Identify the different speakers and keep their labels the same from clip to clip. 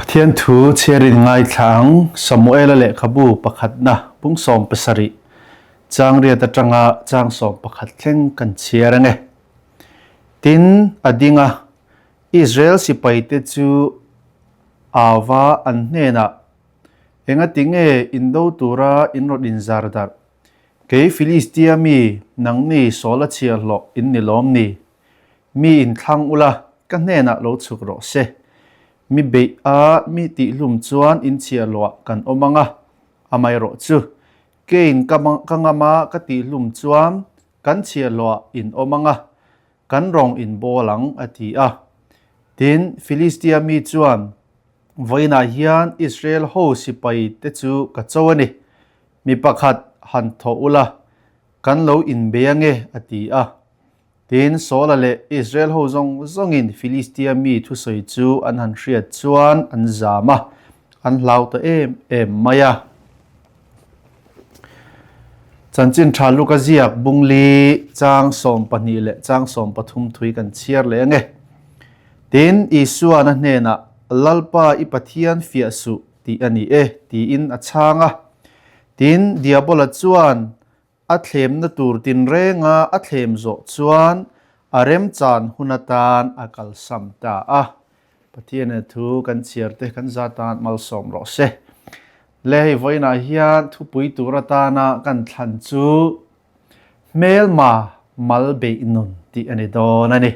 Speaker 1: Pathian thu chhiarin ngaithla ang Samuela lehkhabu pakhatna pung 17 chang riat atanga chang 11 thleng kan chhiar ange. Tin, a ding a, Israel sipaite chu ava an hnenah, Engati nge indo tura in rawn inzar darh? Kei Filistia mi, nangni Saula chhiahhlawh in ni lawm ni? Mi inthlang ula, ka hnenah lo chhuk rawh se. Mi beih a, mi tihhlum chuan inchhiahhlawhah kan awm ang a, amaherawh chu, keiin ka ka ngam a, ka tihhlum chuan kan chhiahhlawhah in awm ang a, kan rawng inbawl ang, a ti a. Tin, Filistia mi chuan, Vawiinah hian Israel ho sipai te chu ka cho a ni. Mi pakhat han thawh ula, kan lo inbei ange, a ti a. Tin, Saula leh Israel ho zawng zawngin Filistia mi thusawi chu an han hriat chuan an zam a, an hlau ta em em mai a. Chanchin tha Luka ziak bungli chang 12 leh chang 13 thui kan chhiar leh ange. Tin, Isuan a hnenah, Lalpa i Pathian fiah suh tih a ni e, tiin a chhang a. Tin, Diabola chuan A thlemna tur tinrenga a thlem zawh chuan a remchan hun atan a kalsam ta a. Pathianin thu kan chhiar te kan za tan malsawm rawh se. Le hei vawiinah hian thupui tur atana kan thlan chu hmelma mal beih nun tih a ni dawn a ni.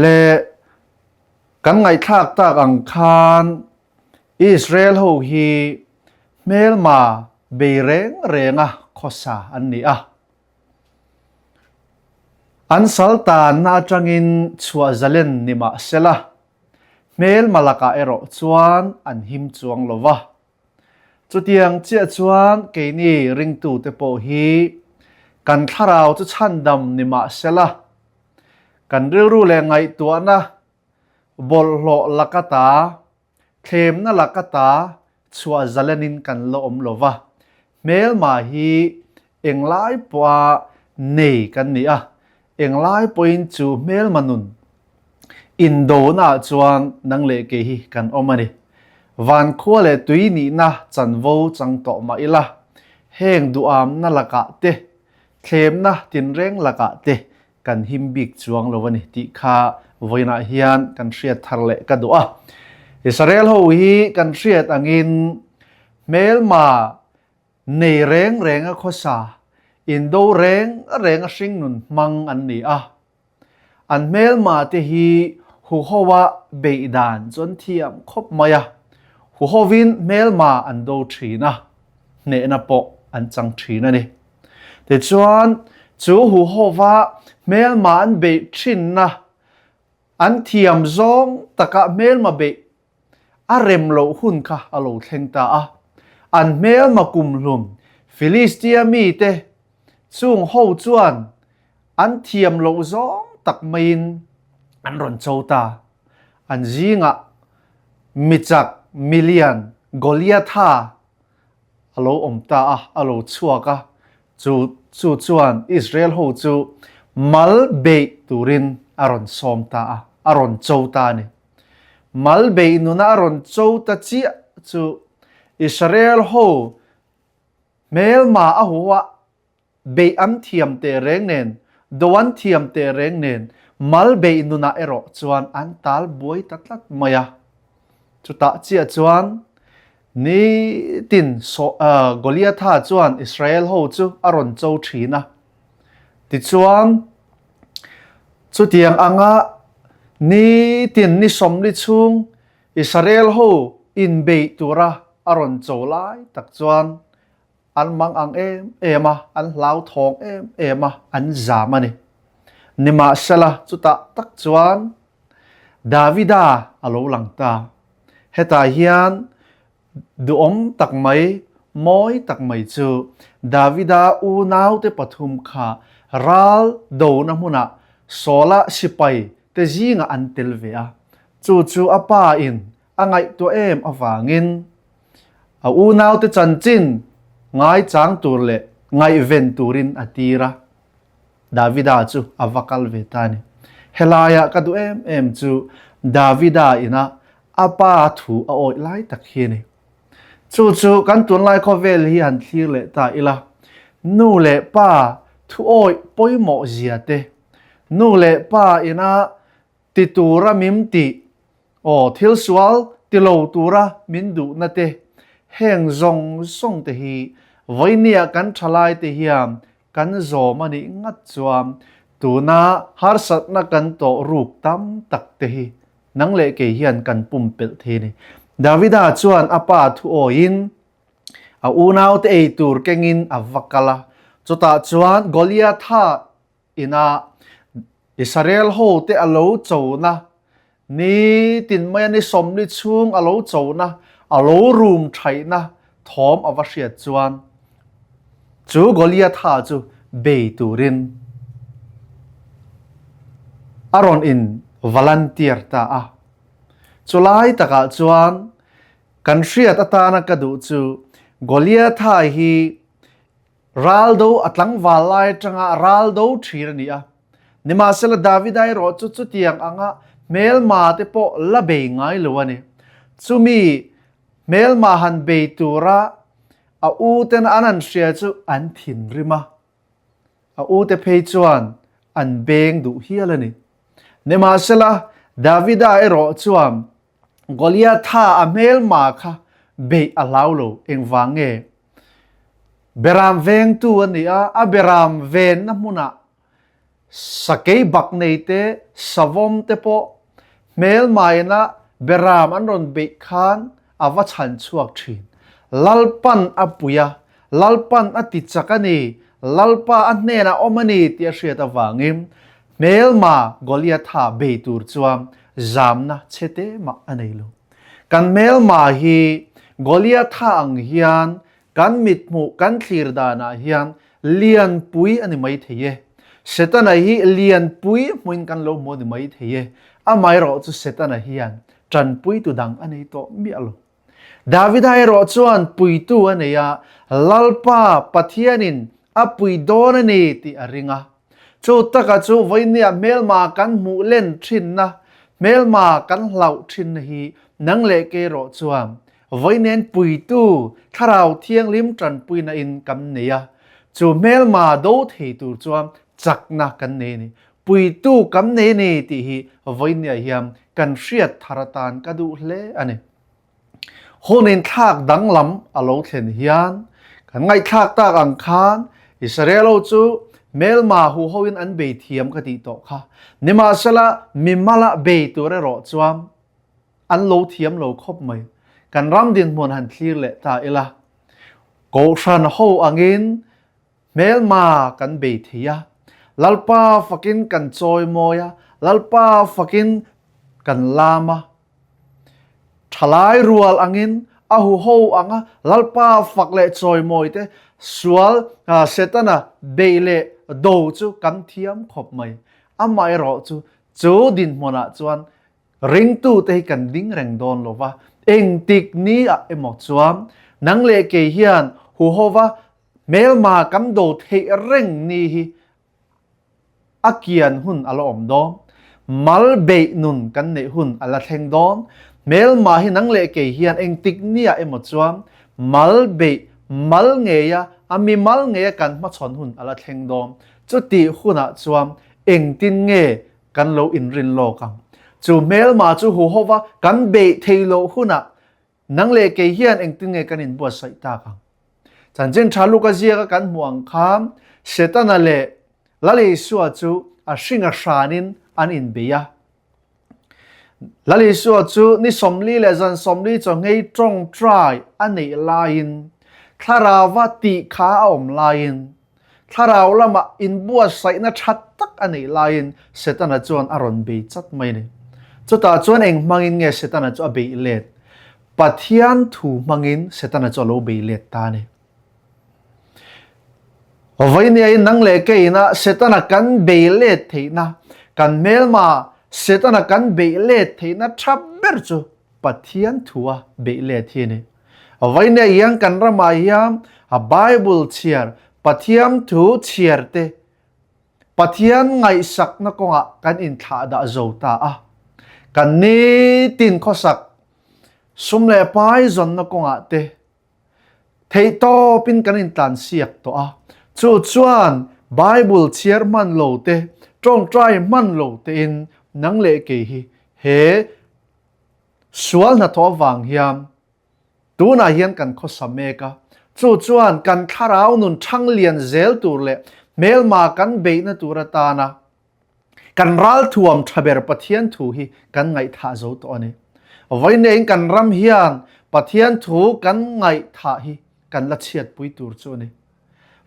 Speaker 1: Le kan ngaihthlak tak ang khan Israel ho hi hmelma bei reng renga khawsa an ni a. An sal tanna atangin chhuah zalen ni mah sela, hmelma lakah erawh chuan an him chuang lo va. Chutiang chiah chuan keini ringtute pawh hi kan thlarau chu chhandam ni mah sela, kan rilru leh ngaihtuahna Bawlhhlawh laka ta, thlemna laka ta chhuah zalenin kan la awm lo va, hmelma hi englai pawha nei kan ni a, englai pawhin chu hmelma nun indonaah chuan nang leh kei hi kan awm a ni. Vankhua leh tui nihna chanvo chang tawh mah ila, heng duhamna lakah te, thlemna tinreng lakah te kan him bik chuang lo a ni tih kha vawiinah hian kan hriat thar leh ka duh a. Israel ho hi kan hriat angin hmelma nei reng reng a khawsa, indo reng reng a hringnun hmang an ni a. An hmelma te hi huhoa beih dan chu an thiam khawp mai a, huhovin hmelma an do thin a, hnehna pawh an chang thin a ni. Tichuan, chu huhova hmelma an beih thinna, an thiam zawng taka hmelma beih a rem loh hun kha a lo thleng ta a. An hmelma kumhlum Filistia mite chung ho chuan an thiam loh zawng tak maiin an rawn cho ta. An zingah michak milian Goliatha a lo awm ta a, a lo chhuak a, chu chu chuan Israel ho chu mal beih turin a rawn sawm ta a, a rawn cho ta a ni. Mal beih nuna a rawn cho ta chiah chu Israel ho hmelma a huha Beih an thiam teh reng nen, do an thiam teh reng nen, mal beih nunah erawh chuan an tal buai ta tlat mai a. Chutah chiah chuan nitin Goliatha chuan Israel ho chu a rawn cho thin a. Tichuan, chutiang anga nitin ni 40 chhung Israel ho inbeih tura a rawn cho lai tak chuan An mang ang em em a, an hlauthawng em em a, an zam a ni. Nimahsela, chutah tak chuan Davida a lo lang ta. Hetah hian duhawm tak mai, mawi tak mai chu Davida unaute pathum kha ral dona hmunah Saula sipai te zingah an tel ve a. Chu chu a pa in a ngaihtuah em avangin A unaute chanchin ngaichang tur leh ngaihven turin a tir a, Davida chu a va kal ve ta a ni. Helaia ka duh em em chu Davida ina A pa thu a awih lai tak hi a ni. Chu chu kan tunlai khawvel hi han thlir leh ta ila, nu leh pa thu awih pawimawh zia te, nu leh pa ina ti tura min tih, aw thil sual ti lo tura min duhna te, heng zawng zawng te hi vawinia kan thalai te hian kan zawm a nih ngat chuan tuna harsatna kan tawh ruk tam tak te hi Nang leh kei hian kan pumpelh thei a ni. Davida chuan a pa thu awiin a unaute ei tur kengin a va kal a. Chutah chuan Goliatha ina Israel hote a lo chona, nitin maia ni sawmli chhung a lo chona, a lo rum thaihna thawm a va hriat chuan chu Goliatha chu bei turin a rawn in volunteer ta a. Chulai takah chuan kan hriat atana ka duh chu Goliatha hi raldo a tlangval lai atanga raldo thin a ni a. Nimahsela Davida erawh chu chutiang anga hmelma te pawh la bei ngai lo a ni. Chumi Hmelma han bei tura a u ten an han hria chu an thinrim a, a ute phei chuan an beng duh hial a ni. Nimahsela, Davida erawh chuan Goliatha a hmelma kha beih a hlau lo. Engvang nge? Beram vengtu a ni a, a beram venna hmunah Sakei bak nei te, savawm te pawh hmelmaina beram an rawn beih khan a va chhan chhuak thin. Lalpan a pui a, Lalpan a ti chak a ni, Lalpa a hnenah awm a ni tih a hriat avangin hmelma Goliatha bei tur chuan zamna chhe te mah a nei lo. Kan hmelma hi Goliatha ang hian Kan mithmuh kan thlir danah hian lianpui a ni mai thei e. Setana hi lianpui hmuin kan lo hmu a ni mai thei e. Amaherawh chu Setana hian tanpuitu dang a nei tawh miah lo. Davida erawh chuan puitu a nei a, Lalpa Pathianin a pui dawn a ni tih a ring a. Chu taka chu vawinia hmelma kan hmuh len thinna, hmelma kan hlauh thinna hi nang leh kei erawh chuan Vawinen puitu Thlarau Thianghlim tanpuina in kan nei a, chu hmelma do thei tur chuan chakna kan nei a ni. Puitu kan nei a ni tih hi vawinia hian kan hriat thar atan ka duh hle a ni. Hun inthlak danglam a lo thlen hian kan ngaihthlak tak ang khan Israel ho chu hmelma huhoin an bei thiam ka tih tawh kha. Nimahsela mimala bei tur erawh chuan An lo thiam lo khawp mai. Kan ram dinhmun han thlir leh ta ila. Kohhran ho angin hmelma kan bei thei a, Lalpa fakin kan chawi mawi a, Lalpa fakin kan lam a. Thalai rual angin a huho anga Lalpa fak leh chawi mawi te sual Setana bei leh do chu kan thiam khawp mai. Amaherawhchu chu dinhmunah chuan Ringtute hi kan ding reng dawn lo va, engtik ni ah emaw chuan nang leh kei hian huhova hmelma kan do theih reng ni hi a kian hun a la awm dawn. Mal beih nun kan neih hun a la thleng dawn. Hmelma hi nang leh kei hian engtik ni ah emaw chuan mal beih mal ngeia a mi mal ngeia kan hmachhawn hun a la thleng dawn. Chutih hunah chuan engtin nge Kan lo inrin lawk ang. Chu hmelma chu huhova kan beih thei loh hunah nang leh kei hian engtin nge kan inbuatsaih tak ang? Chanchin tha Luka ziaka kan hmuh ang khan Setana leh Lal Isua chu a hringa hranin an inbei a. Lal Isua chu ni 40 leh zan 40 chawngei tawngtai a neih laiin thlarauva tih kha a awm laiin Thlarau lamah inbuatsaihna tha tak a neih laiin Setana chuan a rawn bei chat mai a ni. Chutah chuan eng hmangin nge Setana chu a beih let? Pathian thu hmangin Setana chu a lo bei let ta a ni. Vawinia-in nang leh keiina Setana kan bei let theihna, kan hmelma Setana kan beih let theihna tha ber chu Pathian thua beih let hi a ni. Vawinia hian kan ramah hian a Bible chhiar, Pathian thu chhiar te Pathian ngaihsakna kawngah kan inthlahdah zo ta a. Kan nitin khawsak. Sum leh pai zawnna kawngah te theihtawpin kan intlansiak tawh a, chu chuan Bible chhiar hman lo te, tawngtai hman lo tein nang leh kei hi he sual hnathawh avang hian tunah hian kan khawsa mek a, chu chuan kan thlarau nun thang lian zel tur leh hmelma kan beihna tur atana Kan ralthuam tha ber Pathian thu hi kan ngaihthah zo tawh a ni. Vawiin kan ram hian Pathian thu kan ngaihthah hi kan la chhiatpui tur chu a ni.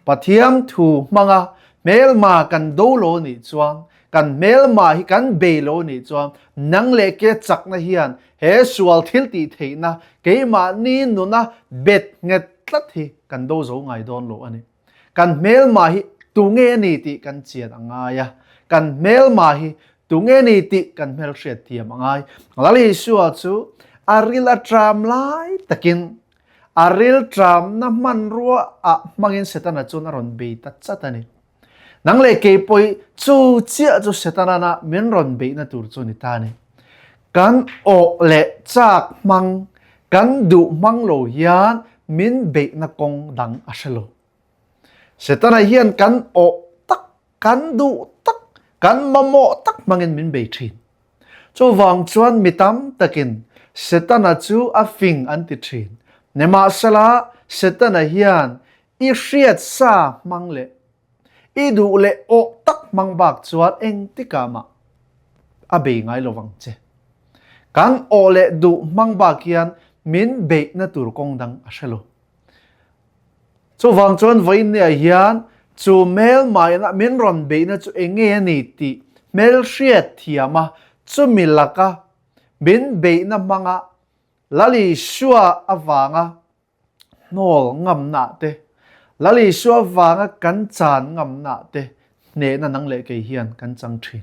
Speaker 1: Pathian thu hmanga hmelma kan do lo nih chuan, kan hmelma hi kan bei lo nih chuan nang leh ke chakna hian he sual thil tih theihna keimahni nuna bet nghet tlat hi kan do zo ngai dawn lo a ni. Kan hmelma hi tunge a ni tih kan chian a ngai a, kan hmelma hi tunge ni tih kan hmelhriat thiam a ngai. Lal Isua chu a ril a tram lai takin a ril tramna hmanrua ah hmangin Setana chuan a rawn bei ta chat a ni. Nang leh kei pawh chu chiah chu Setana min rawn beihna tur chu ni ta a ni. Kan awh leh chak hmang, kan duh hmang lo hian min beihna kawng dang a hre lo. Setana hian kan awh tak, kan duh tak, kan mamawh tak hmangin min bei thin. Chuvang chuan mi tam takin Setana chu a fing an ti thin. Nimahsela, Setana hian i hriat sa hmang leh I duh leh awh tak hmang bak chuan engtikah mah a bei ngai lo vang che. Kan awh leh duh hmang bak hian min beihna tur kawng dang a hre lo. Chuvang chuan vawiinniah hian chu hmelmaiin a min rawn beihna chu eng nge a ni tih hmelhriat thiam a, chumi laka min beihna hmanga Lal Isua avanga hnawl ngamna te, Lal Isua vanga kan chan ngamna te hnehna nang leh kei hian kan chang thin.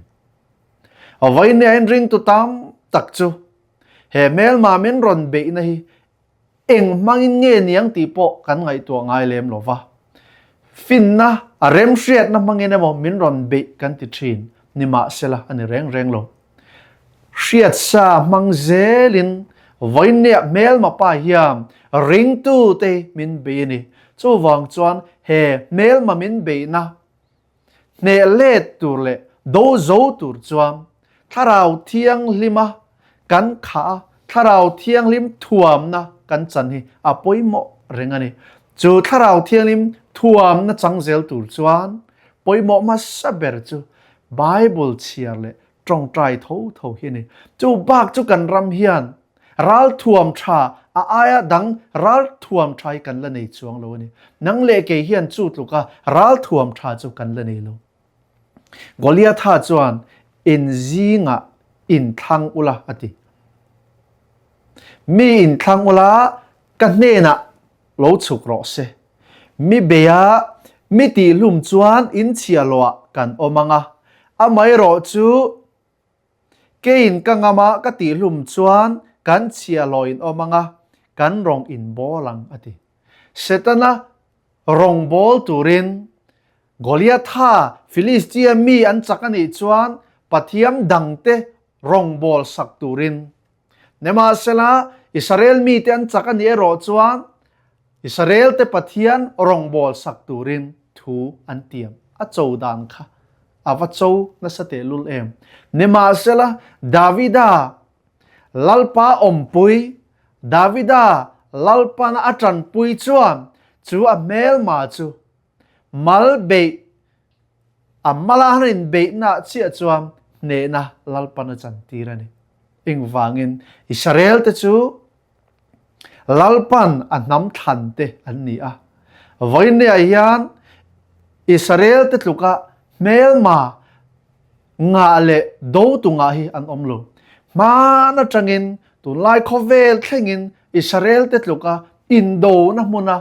Speaker 1: Vawinia in ringtu tam tak chu he hmelma min rawn beihna hi eng hmangin nge niang tih pawh kan ngaihtuah ngai lem lo va. Finna, a remhriatna hmangin emaw min rawn beih kan ti thin, nimahsela a ni reng reng lo. Hriatsa hmang zelin vawinia hmelma pa hian ringtute min bei a ni. Chuvang chuan he hmelma min beihna hneh let tur leh do zo tur chuan Thlarau Thianghlima kan khah a, Thlarau Thianghlim thuamna kan chan hi a pawimawh reng a ni. Chu Thlarau Thianghlim thuamna chang zel tur chuan pawimawh hmasa ber chu Bible chhiar leh tawngtai tho tho hi a ni. Chu bak chu kan ram hian ralthuam tha a aia dang ralthuam tha hi kan la nei chuang lo a ni. Nang leh kei hian chu tluka ralthuam tha chu kan la nei lo. Goliatha chuan in zingah inthlang ula a ti. Mi inthlang ula ka hnenah lo chhuk rawh se. Mi beia mi tihhlum chuan in chhiahhlawhah kan awm ang a, amaherawh chu keiin ka ngam a ka tihhlum chuan kan chhiahhlawh in awm ang a, kan rawng in bawl ang, a ti. Setana rawng bawl turin Goliatha Filistia mi an chak a nih chuan pathiam dangte rawng bawl sak turin Nimahsela, Israel mite an chak a nih erawh chuan Israelte Pathian rawngbâwl sak tûrin thu an tiam. A cho dan kha a va cho nasa tehlul em! Nimahsela, Davida Lalpa awmpui, Davida Lalpana a ṭanpui chuan chu a hmelma chu mal beih A mala han inbeihnaah chiah chuan hnehna Lalpan a chantir a ni. Engvangin Israelte chu Lalpan a hnam thlante an ni a. Vawiinniah hian Israelte tluka hmelma ngah leh dotu ngah hi an awm lo. Hman atangin tunlai khawvel thlengin Israelte tluka indona hmuna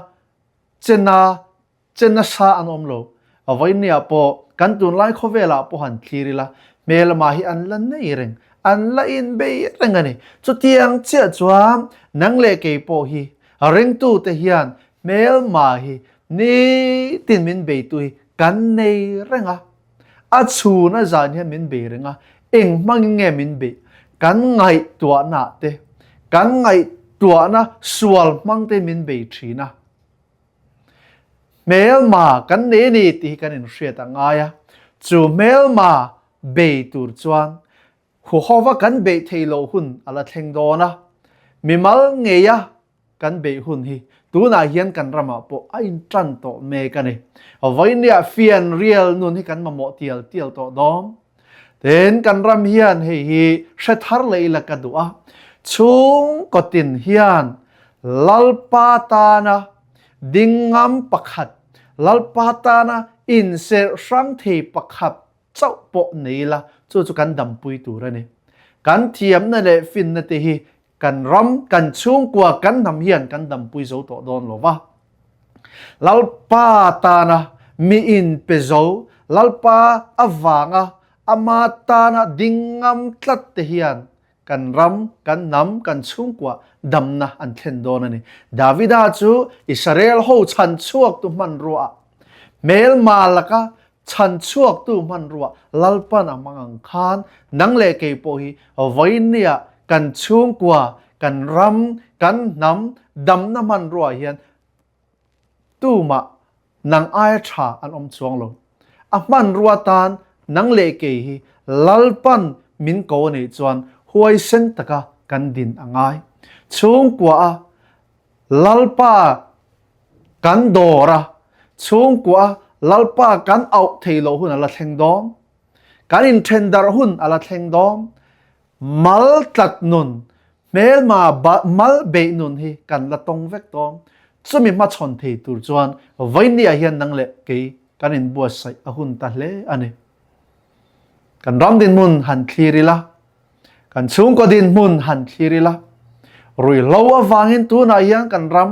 Speaker 1: chena Che nasa an awm lo. A vawinia pawh kan tunlai khawvelah pawh han thlir ila, hmelma hi an la nei reng, an la inbei reng a ni. Chutiang chiah chuan nang leh kei pawh hi ringtute hian hmelma hi nitin min beitu hi kan nei reng a. A chhun a zan hian min bei reng a, eng hmangin nge min beih? Kan ngaihtuahna te, kan ngaih. ngaihtuahna sual hmangte min bei thin a. Hmelma kan nei a ni tih hi kan inhriat a ngai a, chu hmelma bei tur chuan huhova kan beih theih loh hun a la thleng dawn a, mimal ngeia kan beih hun hi tunah hian kan ramah pawh a intan tawh mek a ni. Vawinia fianrial nun hi kan mamawh tial tial tawh dawn. Tin, kan ram hian hei hi hre thar leh ila ka duh a, chhungkaw tin hian Lalpa tana ding ngam pakhat, Lalpa tana inserh hrang thei pakhat chauh pawh nei ila, chu chu kan dampui tur a ni. Kan thiamna leh finna te hi kan ram, kan chhungkua, kan hnam hian kan dampui zo tawh dawn lo va. Lalpa tana mi inpe zo, Lalpa avanga ama tana ding ngam tlat te hian kan ram, kan hnam, kan chhungkua damna an thlen dawn a ni. Davida chu Israel ho chhan chhuaktu hmanrua, hmelma laka Chhan chhuaktu hmanrua Lalpan a hmang ang khan nang leh kei pawh hi vawinia kan chhungkua, kan ram, kan hnam damna hmanrua hian tumah nang aia tha an awm chuang lo. A hmanrua tan nang leh kei hi Lalpan min ko a nih chuan huaisen taka kan din a ngai. Chhungkua a Lalpa kan dawr a, chhungkua a Lalpa kan auh thei loh hun a la thleng dawn. Kan inthen darh hun a la thleng dawn. Mal tlat nun, hmelma mal beih nun hi kan la tawng vek dawn. Chumi hmachhawn thei tur chuan vawinia hian nang leh kei kan inbuatsaih a hun ta hle a ni. Kan ram dinhmun han thlir ila, Kan chhungkaw dinhmun han thlir ila, ruihhlo avangin tunah hian kan ram,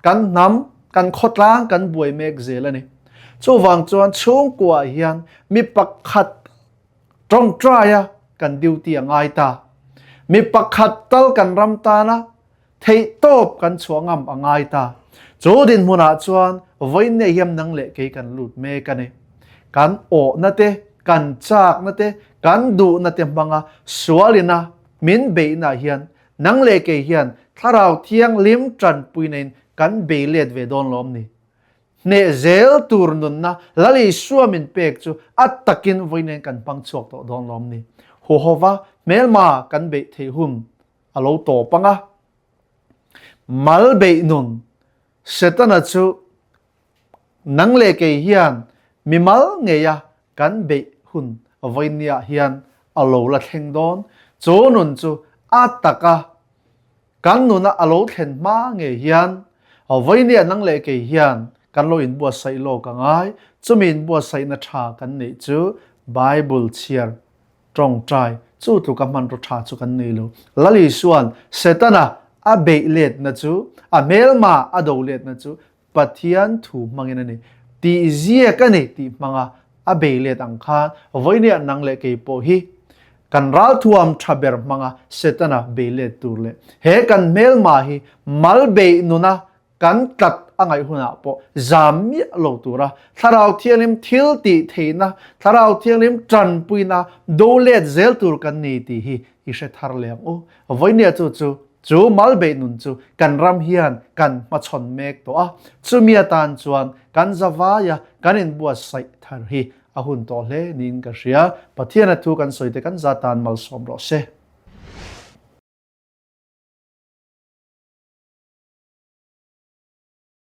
Speaker 1: kan hnam, kan khawtlang kan buai mek zel a ni. Chuvang chuan chhungkuaah hian mi pakhat tawngtaia kan duty a ngai ta. Mi pakhat tal kan ram tana Theihtawp kan chhuah ngam a ngai ta. Chu dinhmunah chuan vawiin nei hiam nang leh kei kan lut mek a ni. Kan awhna te, kan chakna te, kan duhna te hmanga sualina min beihna hian nang leh kei hian Thlarau Thianghlim tanpuinain kan bei let ve dawn lawm ni. Hneh zel tur nunna Lal Isua min pek chu a takin vawiin kan hmang chhuak tawh dawn lawm ni. Huhova hmelma kan beih theih hun a lo tawp ang a. Mal beih nun, Setana chu nang leh kei hian mi mal ngeia kan beih hun vawinia hian a lo la thleng dawn. Chu nun chu a taka kan nuna a lo thlen hma ngei hian vawinia nang leh kei hian kan lo inbuatsaih lawk a ngai. Chumi inbuatsaihna tha kan neih chu Bible chhiar Tawngtai, chu tluka hmanraw tha chu kan nei lo. Lal Isua'n Setana a beih letna chu, a hmelma a do letna chu Pathian thu hmangin a ni. Tih ziak a ni tih hmanga a bei let ang khan vawinia nang leh kei pawh hi kan ralthuam tha ber hmanga Setana bei let tur leh he kan hmelma hi mal beih nuna Kan tlat a ngaih hunah pawh zam miah lo tura Thlarau Thianghlim thil tih theihna, Thlarau Thianghlim tanpuina do let zel tur kan ni tih hi i hre thar leh ang u. Vawinia chu chu chu malbeih nun chu kan ram hian kan hmachhawn mek tawh a, chumi atan chuan kan zavaia kan inbuatsaih thar hi a hun tawh hle niin ka hria. Pathiana thu kan sawi te kan za tan malsawm rawh se.